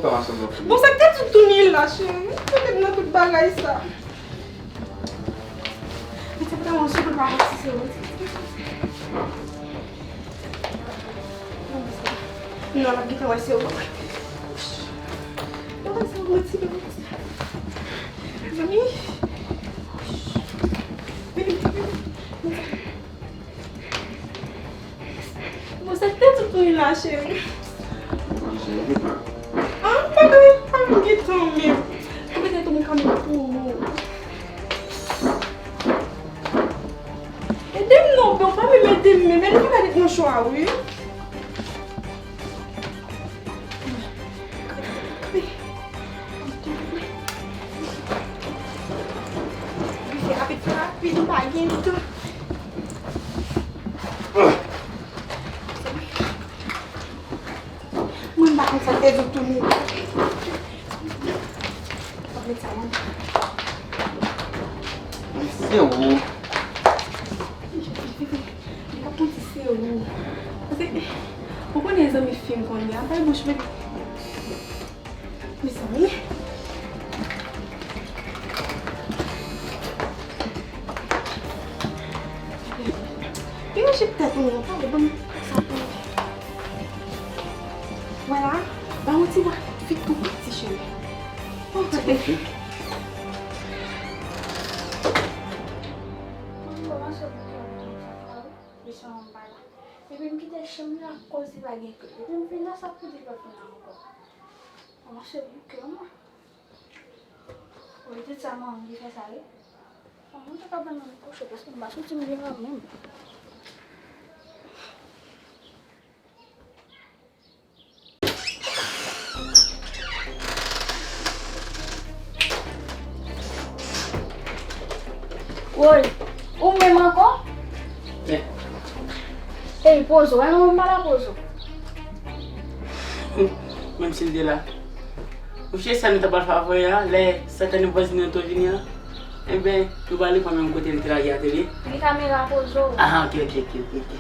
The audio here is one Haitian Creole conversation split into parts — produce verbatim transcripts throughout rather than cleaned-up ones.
Bon, sa k te di w tounen la, cheri? Mete m nan tout bagay sa. Mete m nan yon sou pou l pa pati, se ou. Non, l ap gentan wè se ou. Non, se ou, mwen ti bebe. Zanmi. Vini, vini, vini. Bon, sa k te di w tounen la, cheri? Ah, bagay pa m gentan menm. Ou gentan tou m kanmenm pou ou. Ede m non, bon, pa menm ede m menm. Ede m gade mouchwa, wi. Fè rapid, fè rapid, m pa gen tan. Mwen, m pa konn sa k te di w tounen. Mwen, se ou. Li t ap konn si se ou. Paske, ou konnen zanmi fi m kounye a, bay bouch, bebe. Mezanmi. Pi ranje tèt ou non, tande, ban m sa pou ou. Vwala, ba yon ti vwa vit tou piti, cheri. Bon, tande. Mwen kòmanse bouke yon ti fwa, wi. Mesye an pa la. Epi m kite chanm nan akoz li pa gen kle. Epi m vin la, sa pou di lòt moun nan ankò. Kòmanse bouke mwen. Wi, tout sa manman ki fè sa, wi. Manman te ka ban m yon kocho, paske m pa santi m byen menm. Woy, ou menm ankò? Men. Ey, Pozo, wè nou menm pa la Pozo. Menm si l te la. Ou chèche sa nou ta pral fè avè a, lè satanik vwazin nan tou vini an? Enben, nou pral li pran menm kote n te lage atèl li. Gen kamera Pozo. Ah, ok, ok, ok, ok, ok.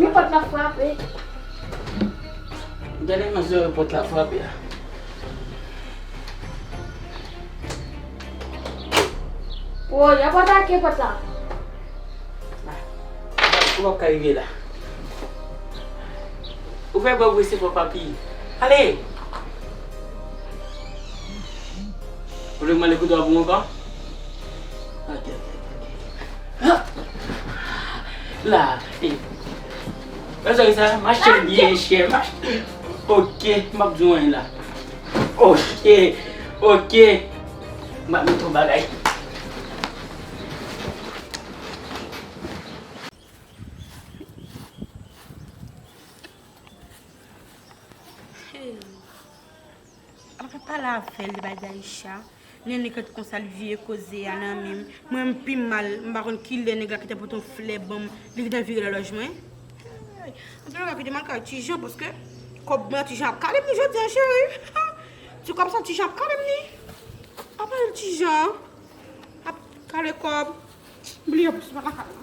Men pòt la frape. Gade nan zòrèy pòt la frape a. Woy, y ap atake pòt la. Ou p ap ka rive la. Ou fè bò bri se fò papi. Ale! Ou vle mande kouto a pou mwen ankò? Ok, ok, ok, ok. La, e. Wè sa, sa, mache byen, chè. Mache. Ok, m ap di w anyen la. Ok, ok. M ap met yon bagay. Hey. Apre pale avè l de bagay Aisha, Nènè ret konsa, li vye koze a nan men m. Mwen, m pi mal, m pa konn kilè nèg la kite pote yon flè ban m, li gentan vire lòlòj mwen. Hey. Antouka, kite m al kay Ti Jan, paske kòb mwen, Ti Jan ap kale m ni jodi a, cheri. Ti kòb sa, Ti Jan ap kale m ni. Apa Ti Jan ap kale kòb. Bliye pou se pa lakay la.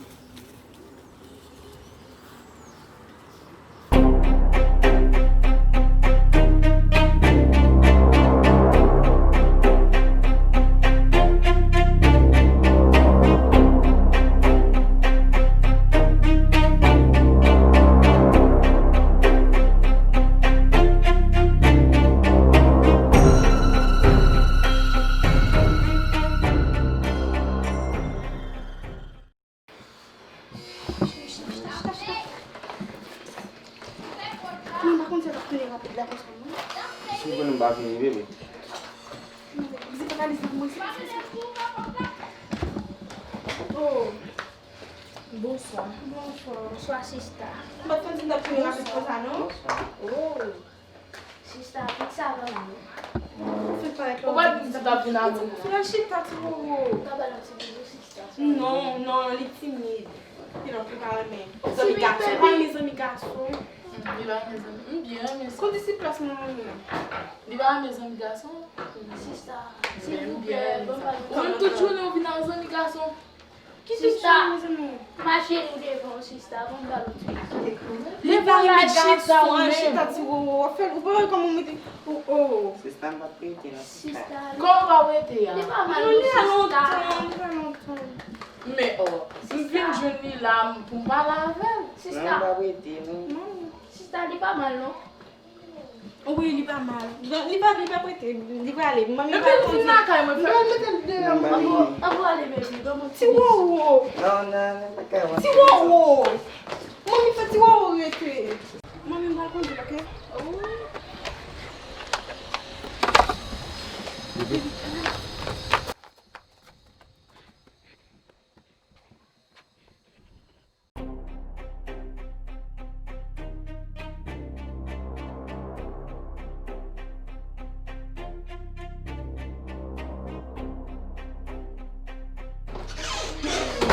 Mwen pa konn si l ap tounen rapid la konsa, non. Si w konnen m pa vini, bebe. Di pa ka di sa pou mwen, se pa sa. Oh. Bonswa. Bonswa. Bonswa, sista. M pa t konn si l t ap tounen rapid konsa, non. Bonswa. Oh. Sista, pitit sa pa nan men. Ou pa di m si l ap vin avè w. Sista, chita, ti bobo. Ou ka ba l yon ti bizou, sista. Non, non, li timid. Epi l pa renmen zanmi gason. Li pa renmen zanmi gason. Li pa renmen zanmi. M byen renmen sa. Kondisip plas mwen menm. Li pa renmen zanmi gason. Sista, silvouplè, ban m ba l. Ou menm tout jounen ou vin ak zanmi gason. Ki sista, mezanmi? Mache nou devan, sista, bon, ba nou ti. Li pa remèt chita, w al chita ti wowo, w ap fè, ou pa wè kòman w mete, o, o. Sista, m p ap rete, non, sista. Sista, kòman w pa rete a? Li pa mal, non, sista. Li fè lontan, li fè lontan. Men, o, m vin jwenn li la, m, pou m pale avè l. Sista. Non, m p ap rete, non. Non, sista, li pa mal, non. Wi, li pa mal. Li pa, li pa prete, li prale. Manmi pa konn. Epi l vin lakay mwen, fè l mete l deyò. Anvo, anvo ale, baby, ban mwen ti wowo. Non, non, non, pa ka. Ti wowo. Manmi fè ti wowo rete. Manmi, m pral kondui, oke?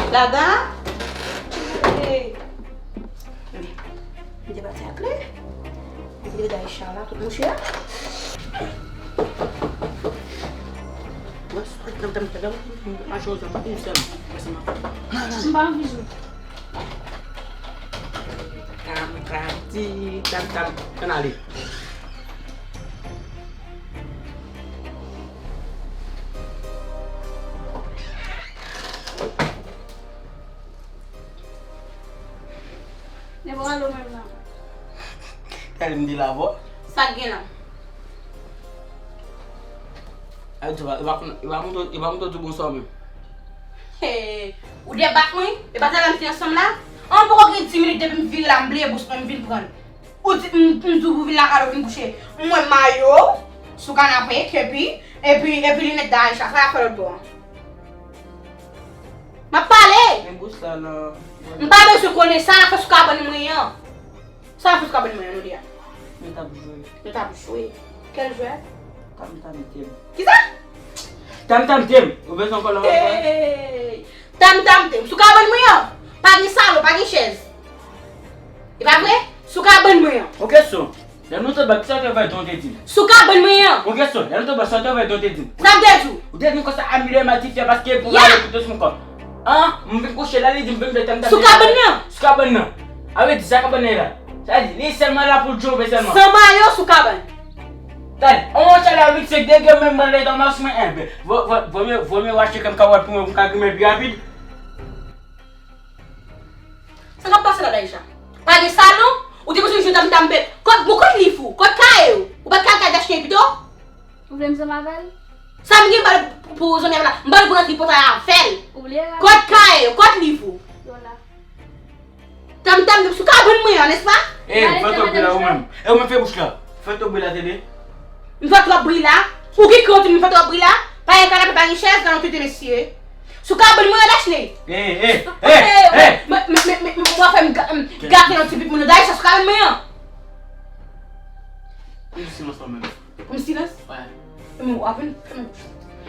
Lada? Hey. Mete pati a kle. Mete Aisha la, tout mouche a. Wè, sot nan tanm fè dam, mache ozan, ou sèl, wè sa m ap fè. M pa anvi jwe. Tanm, tanm, ti, tanm, tanm, ann ale. Nèg ou alo menm nan. Tèl m di la vò. Sa k gen la? Ay, di pa, e pa konn, e pa montre, e pa montre tou bonswa menm. Hey, ou debak mwen? E pa talè m te ansanm la? An poko gen dis minit depi m vire la, m bliye bous mwen, m vin pran l. Ou di, m, m di w pou vin lakay ou vin kouche. M wè mayo sou kanape, kepi, epi, epi linèt Daisha, sa y ap fè lòt bò an? M ap pale! Men bous la nan. M pa bezwen konnen sa l ap fè sou kabann mwen an. Sa l ap fè sou kabann mwen an, nou di a? Nou t ap jwe. Nou t ap jwe. Kèl jwèt? Tam tam tem. Kisa? Tam tam tem. Ou bezwen konnen sa? Hey! Tam tam tem. Sou kabann mwen an, pa gen salon, pa gen chèz. E pa vre? Sou kabann mwen an. Yon kesyon. Lè nou te bak, sa te vè don te di m. Sou kabann mwen an. Yon kesyon. Lè nou te bak, sa te vè don te di m. Sa m te di w? Ou te di m konsa a milye mati fè paske pou pale pito sou kò. An, m vin kouche la, li di m vin fè tanm tanm. Sou kabann nan. Sou kabann nan. A vle di sa kabann nan ye la. Sa di, li sèlman la pou l jove sèlman. San mayo sou kabann. Gad, on chal a vit sèk degre menm ban letan mas mwen enben. Vò, vò, vò mye, vò mye w achte kèm kawòt pou mwen pou m ka grimen pi rapid. Sa k ap pase la, Daisha? Pa gen salon? Ou te bezwen jwe tam tam pèp. Kot, bon, kot liv ou? Kot kaye ou? Ou pa t ka al kay Dachne pito? Ou vle m zanmi avè l? Sa m gen bal pou zanmi avè l la? M bal pou rantre pòtay avè l. Ou bliye la? Kot kaye ou? Kot liv ou? Yo la. Tam tam sou kabann mwen an, nèspa? Ey, fè twòp bri la ou menm. E ou menm fè bouch la. Fè twòp bri la, tande. M fè twòp bri la? Ou ki konn di m fè twòp bri la? Pa gen kanape, pa gen chèz, nan yon tete mesye. Sou kabann mwen an, Dachne. Ey, ey, ey, ey. M, m, m, m, m, w ap fè m ga-, m, gate yon ti pitit moun nan Daisha sou kabann mwen an. Ou silans ou menm. Pou m silans? Wi. Men w ap vin fè m.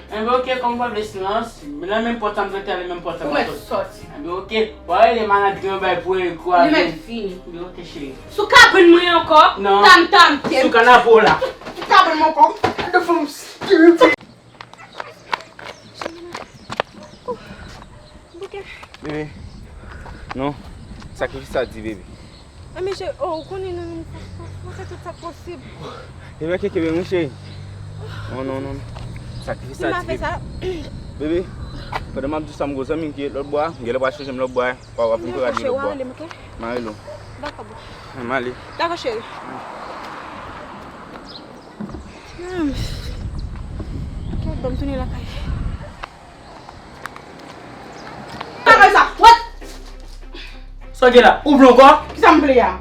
Enben, oke, kòm w pa vle silans, nan menm pòt sa m sot ale, menm pòt sa m ap sot. Ou mèt sòti. Enben, oke, w a rele manadri an bay pou Eriko a vin. Li mèt vini. Enben, oke, cheri. Sou kabann mwen ankò? Non. Tam tam tem. Sou kanape w la. Sou kabann mwen ankò? Gade fanm stupid. Bebe, non, sakrifis sa di, bebe. A, mesye, oh, ou konnen, non, non, fò, fò, fò fè tout sa k posib. Bebe, kenbe, kenbe, wi, cheri. Non, non, non, non. Sakrifis sa di, bebe. Bebe, pandan m ap di sa, m gon zanmi m ki ret lòt bò a, m genlè pral chèche m lòt bò a, w ap vin pou rale lòt bò a. M a rele w. Dakò, boo. M ale. Dakò, cheri. Hmm. Kèt, ban m tounen lakay. Bagay sa, what? Sa w gen la? Ou vle ankò? Kisa m vle a?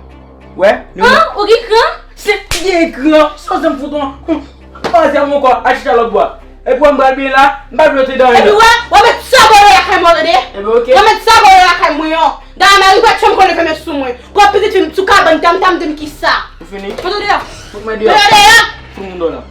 Wè? An? Ou gen kran? Se ki gen kran? Sa w zen m fout ou? Pase m ankò, al chita lòt bò. Epi wè m pral byen la, m pa vle w te dan anyen. Epi wè, w ap met sa bò lakay mwen, tande? Epi oke. W ap met sa bò lakay mwen an. Dayè mari pa t janm konnen fèmen sou mwen. Pran pitit fi m sou kabann, tam tam tem kisa. Ou fini? Mete w deyò. Fout mwen deyò. Mete w deyò. Fout mwen deyò la.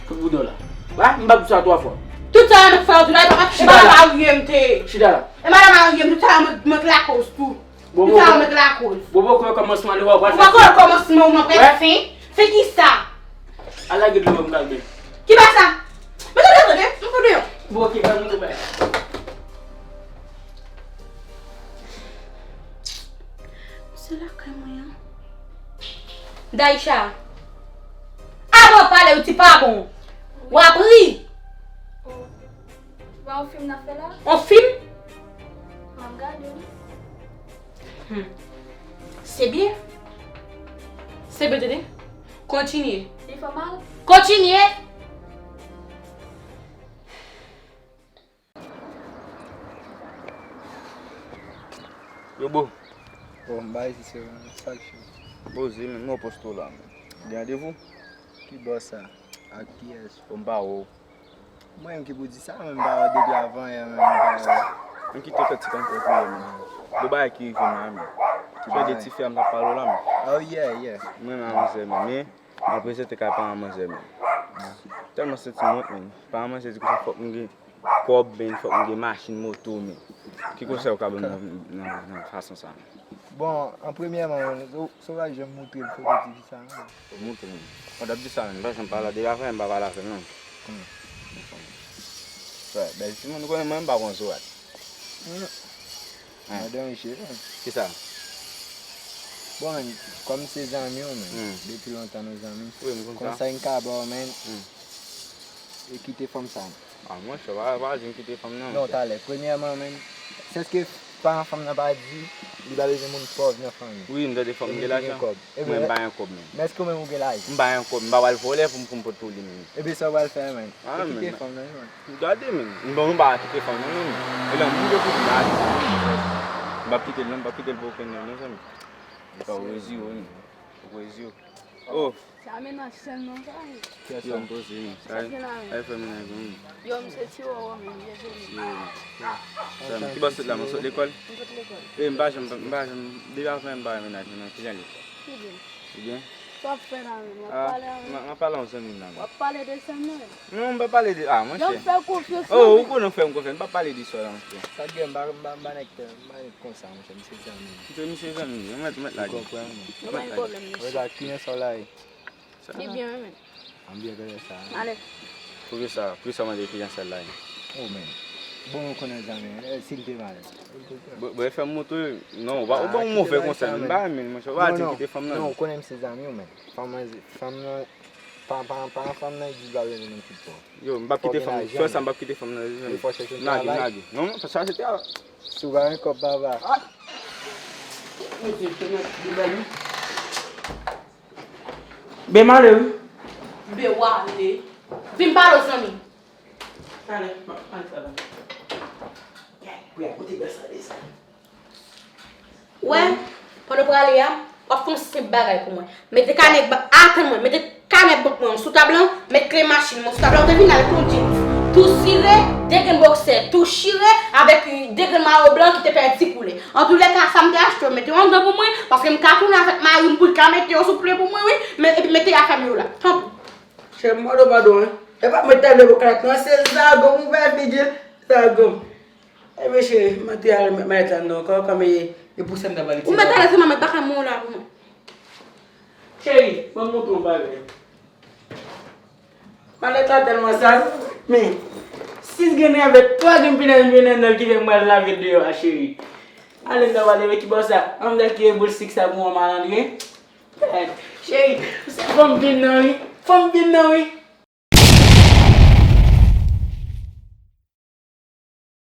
Fout mwen deyò la. Wa, m pa di sa twa fwa. Tout sa mwen fè yo tou la, e pa, e pa madanm marye m te ye. Chita la. E madanm marye m, tout sa mwen, mwen k lakòz tou. Tout sa mwen k lakòz. Bobo, kwè kòmansman li, w ap wè. Ou pa kwè kòmansman ou nan fè fen? Fen kisa? Al lage dlo, m pral byen. Ki bagay sa? Mete w deyò, tande, m fout deyò. Bon, oke, ban m tou bay. Daïcha, avan w pale, ou ti pa bon. W ap ri. Se pa yon fim n ap fè la? Yon fim? M ap gade wi. Hmm. Se byen. Se byen, tande. Kontinye. Li fè mal? Kontinye. Yo, bro. Bon, m bay si se sa k fè. Poze, men mwen poste w la, men. Gen randevou? Ki bò sa? Ak kiyès? Bon, m pa wè w. Mwen menm ki pou di sa, men m pa wè w depi avan yè, men m pa wè w. Mwen kite w fè ti kònfyans ou ye, men. Gwo bagay ki rive m la, men. Ki bagay? Se de ti fi a m t ap pale w la, men. Oh, yeah, yeah. Mwen renmen manzè, men. Men, m ap rezète kay paran manzè, men. Tèlman santi m wont, men. Paran manzè di konsa fòk m gen kòb, men fòk m gen machin, moto, men. Ki konsèy ou ka ban m nan, nan, nan fason sa, men? Bon, an premyèman, men, so-, Sovaj janm montre m foto ti fi sa, men. Ou montre m. Mwen t ap di sa, men, m pa janm pale avè l, m pa pale avè l, non. Hmm. Frè, bèl timoun, ou konnen mwen, m pa konn zorat. Hmm. Hein. Madan Riche, men. Kisa? Bon, men, kòm se zanmi w, men, hmm, depi lontan nou zanmi. Wi, m konn sa. Konsèy m ka ba w, men. Hmm. E kite fanm sa. A, monchè, pa, pa janm kite fanm nan, non, monchè. Talè, premyèman, men, sèske paran fanm nan pa di li pa bezwen moun pòv nan fanmi? Wi, m tande fanm gen lajan. Mwen, m pa gen kòb, men. Men èske ou menm ou gen lajan? M pa gen kòb, m pa pral vòlè pou m, pou m pote pou li, men. Ebyen, sa w pral fè, men? Ah, e kite fanm nan, men. Gade, men. Bon, nou pa kite fanm nan, non, men. E lanmou de pou m pa kite fanm nan. M p ap kite l, non, m p ap kite l pou okenn nèg, non, zanmi. Ou pa wè zi yo, men. Ou wè zi yo. Oh. Sa menaj sèm nan sa, wi. Yo, m poze, men. Sa gen la, men. Ay, fè menaj mwen, men. Yo, m se ti Wowo, men, dezole. Yo, men. Sèm, ki bò sot la, men, sot lekòl? M sot lekòl. E, m pa janm, m pa janm, depi avan m pa wè menaj mwen, non, kijan l ye? Li byen. Li byen? Sa w ap fè la, men? W ap pale a, men? M ap pale a yon zanmi m la, men. W ap pale de sèm nan, men? Non, m pa pale de, ah, monchè. Jan m fè w konfyans la, men. Oh, ou konnen w fè m konfyans, m pa pale de sa la, monchè. Sa gen, m pa, m pa, m pa nèg tè, m pa nèg konsa, monchè, m se zanmi. M se, m se zanmi, ou mèt, ou mèt lage. Ou konprann, men. Yo pa gen pwoblèm, mesye. Wè sa, ki jan sa w la ye? Li byen, wi, men. An byen, gade sa. Ale. Pou ki sa, pou ki sa w mande ki jan sa l la ye? Oh, men. Bon, ou konnen zanmi, eh, si l te mal. Bon, bon, fè m montre, non, ou pa, ou ban yon move konsèy, men, m pa renmen l, monchè, ou pa di m kite fanm nan. Non, non, ou konnen m se zanmi w, men. Fanm nan, fanm nan, pa, pa, pa, fanm nan di l pa bezwen moun ki pòv. Yo, m p ap kite fanm nan. Fò sa, m p ap kite fanm nan. Lage, lage. Non, non, sa se te a. Si w pa gen kòb, papa. Ah! Mesye, se mwen ki bay li. Ben m ale, wi. Ben w ale. Vin pale w, zanmi. Talè, m ap pale sa la. Gay, pou y a kote bèl sa desann. Wè, pandan w prale a, w ap fè yon senp bagay pou mwen. Mete kanè ba-, atann mwen, mete kanè bank mwen sou tab lan, met kle machin mwen sou tab lan, w te vin avèk yon jeans tou sire, de grenn bòksè tou chire, avèk de grenn mayo blan ki te pèdi koulè. Antoulèka, sa m te achte yo, mete yo anndan pou mwen, paske m ka tounen avèk mari m pou l ka mete yo souple pou mwen, wi, men, epi mete afè m yo la. Tanpri. Chè, m mande w padon, wi. E pa mwen t al leve kay la, non, se zago m ouvè figi l, zago m. Ebyen, cheri, m antre al met malèt la anndan ankò, kòm e, e pou sa m ta pale. Ou mèt ale sèlman, men bagay mwen la pou mwen. Cheri, ban m montre w yon bagay. Malèt la tèlman sal, men, sis grenn nèvèt, twa grenn pinèz m jwenn anndan l ki fè m pral lave l deyò a, cheri. Ale m ta pale, men ki bò sa? An m gad ki boul sik sa pou yon malandren. Cheri, fò m vin nan, wi. Fò m vin nan, wi.